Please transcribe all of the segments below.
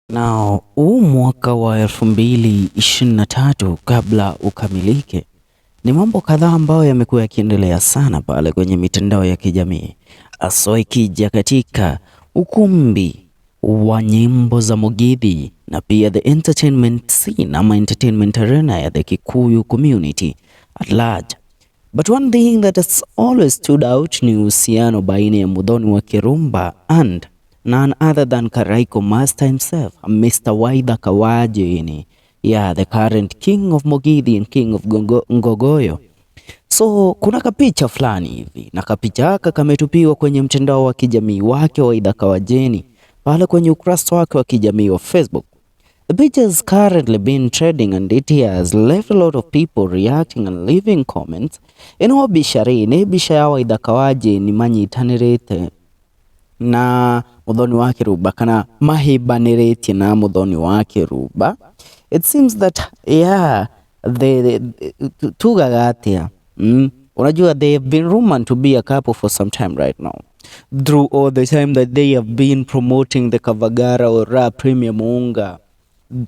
Now, huu mwaka wa 2023 kabla ukamilike, ni mambo kadhaa ambayo yamekuwa yakiendelea sana pale kwenye mitandao ya kijamii, haswa ikija katika ukumbi wa nyimbo za Mugithi na pia the entertainment scene ama entertainment arena ya the Kikuyu community at large. But one thing that has always stood out ni uhusiano baina ya Muthoni wa Kirumba and none other than Karaiko Master himself, Mr. Waithaka Wajeni. Yeah, the current king of Mugithi and king of Ngogoyo. So kuna kapicha fulani hivi na kapicha haka kametupiwa kwenye mtandao wa kijamii wake wa Waithaka Wajeni pale kwenye ukurasa wake wa kijamii wa Facebook. The picture has currently been trending and it has left a lot of people reacting and leaving comments. Ĩno mbica rĩ nĩ mbica ya Waithaka Wajeni manyitanĩrĩte na Muthoni wa Kĩrumba kana mahĩmbanĩrĩtie na Muthoni wa Kĩrumba. It seems that, yeah, the tugaga atĩa? Unajua they have been rumored to be a couple for some time right now. Through all the time that they have been promoting the Kavagara or Raha Premium Unga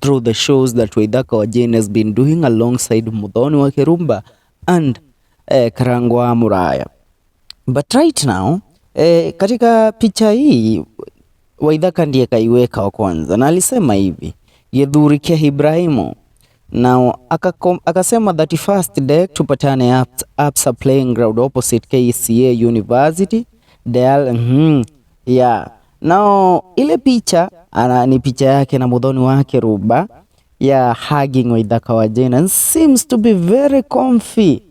through the shows that Waithaka Wajeni has been doing alongside Muthoni wa Kirumba and Karangwa Muraya. But right now, katika picha hii Waithaka ndiye kaiweka wa kwanza na alisema hivi, gĩthuri kĩa Ibrahimu, na akasema 31st Dec tupatane Absa playing ground opposite KCA University Dal, yeah. Now ile picha ana, ni picha yake na Muthoni wake Ruba ya hugging Waithaka Wajeni and seems to be very comfy.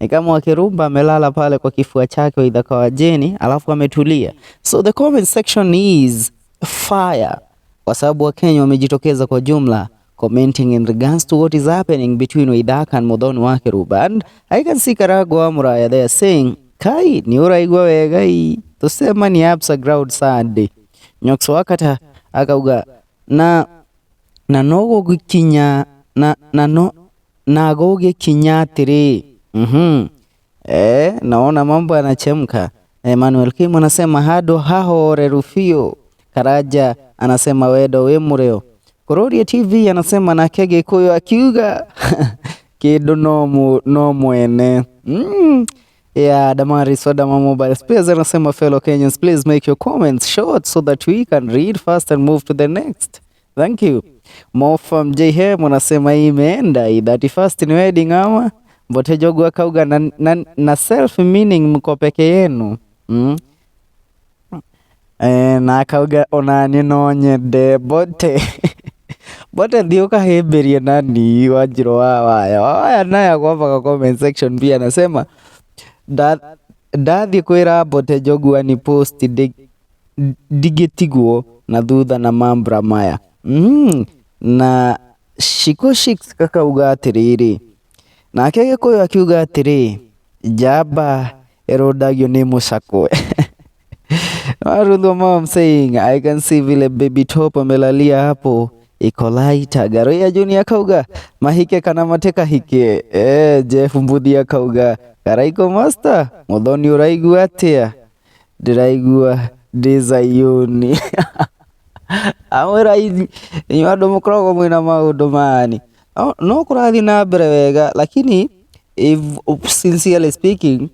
Ni kama Wakirumba amelala pale kwa kifua chake Waithaka Wajeni alafu ametulia. So the comment section is fire kwa sababu Wakenya wamejitokeza kwa jumla commenting in regards to what is happening between Waithaka and Muthoni wa Kiruba, and I can see Karagwa Muraya there saying, "Kai ni uraigua wega ii tusema ni Absa ground Sunday." Nyox Wakata akauga na no gũgĩkinya na no na gũgĩkinya atĩrĩ. Naona mambo yanachemka. Emmanuel Kim anasema hado haho rufio. Karaja anasema wendo wĩ mũrĩo. Kururia TV anasema nake Gĩkũyũ akiuga kĩndũ no mwene. Yeah, Damaris Wadama Mobile Space anasema, "Fellow Kenyans, please make your comments short so that we can read fast and move to the next. Thank you." Mofam JM anasema hii imeenda hii 31st ni wedding ama Mbote Jogu akauga na self meaning mko peke yenu. Na akauga onani no nyende Mbote Mbote thiĩ ũkahĩmbĩrie nani Wanjirũ wa waya waya naye akwamba comment section pia anasema ndathiĩ kwĩra Mbote Njogu ani post ndigĩtigwo na thutha na mambra maya. Na Shiko Shix kakauga atĩrĩrĩ, nake Gĩkũyũ akiuga atĩrĩ, njamba ĩrũndagio nĩ mũcakwe. Marudho mom saying, "I can see vile baby top amelalia hapo iko lighter." Garoya Junior akauga mahike kana mateka hike. Jeff Mbuthi akauga, "Karaiko Master, Muthoni ũraigua atĩa? Ndĩraigua ndĩ Zayuni." Amwĩra inyuĩ andũ mũkoragwo mwĩna maũndũ mani no kũrathiĩ na mbere wega, lakini if sincerely speaking,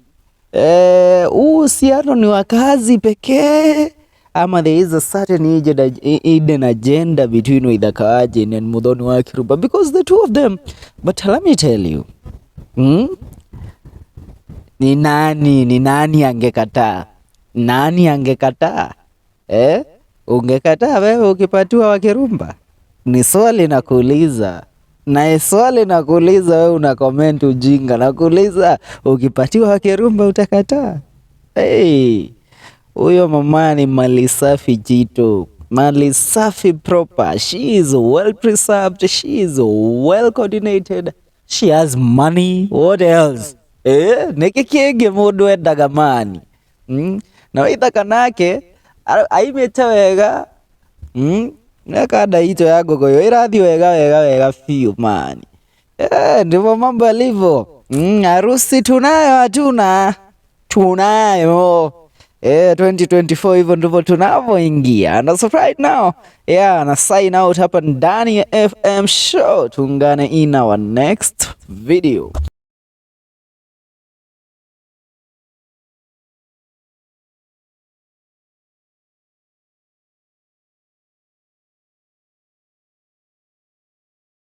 uhusiano ni wa kazi pekee ama there is a certain hidden agenda between Waithaka Wajeni and Muthoni wa Kiruba, because the two of them, but let me tell you, Ni nani angekataa? Nani angekataa? Eh? Ungekataa wewe ukipatiwa Wakirumba? Ni swali nakuuliza. Na swali nakuuliza, wewe una comment ujinga. Nakuuliza, ukipatiwa Wakirumba utakataa? Hey, huyo mama ni mali safi jito. Mali safi proper. She is well preserved. She is well coordinated. She has money. What else? Eh, nĩkĩ kĩngĩ mũndũ endaga mani? Na Waithaka nake aimĩte wega. Neka itũ ya Ngogoyo ĩrathiĩ wega wega wega biũ mani. Eh, ndivyo mambo yalivyo. Harusi tunayo hatuna? Tunayo. 2024 hivyo ndivyo tunavyoingia. And so right now, yeah, na sign out hapa ndani ya FM Show. Tuungane in our next video.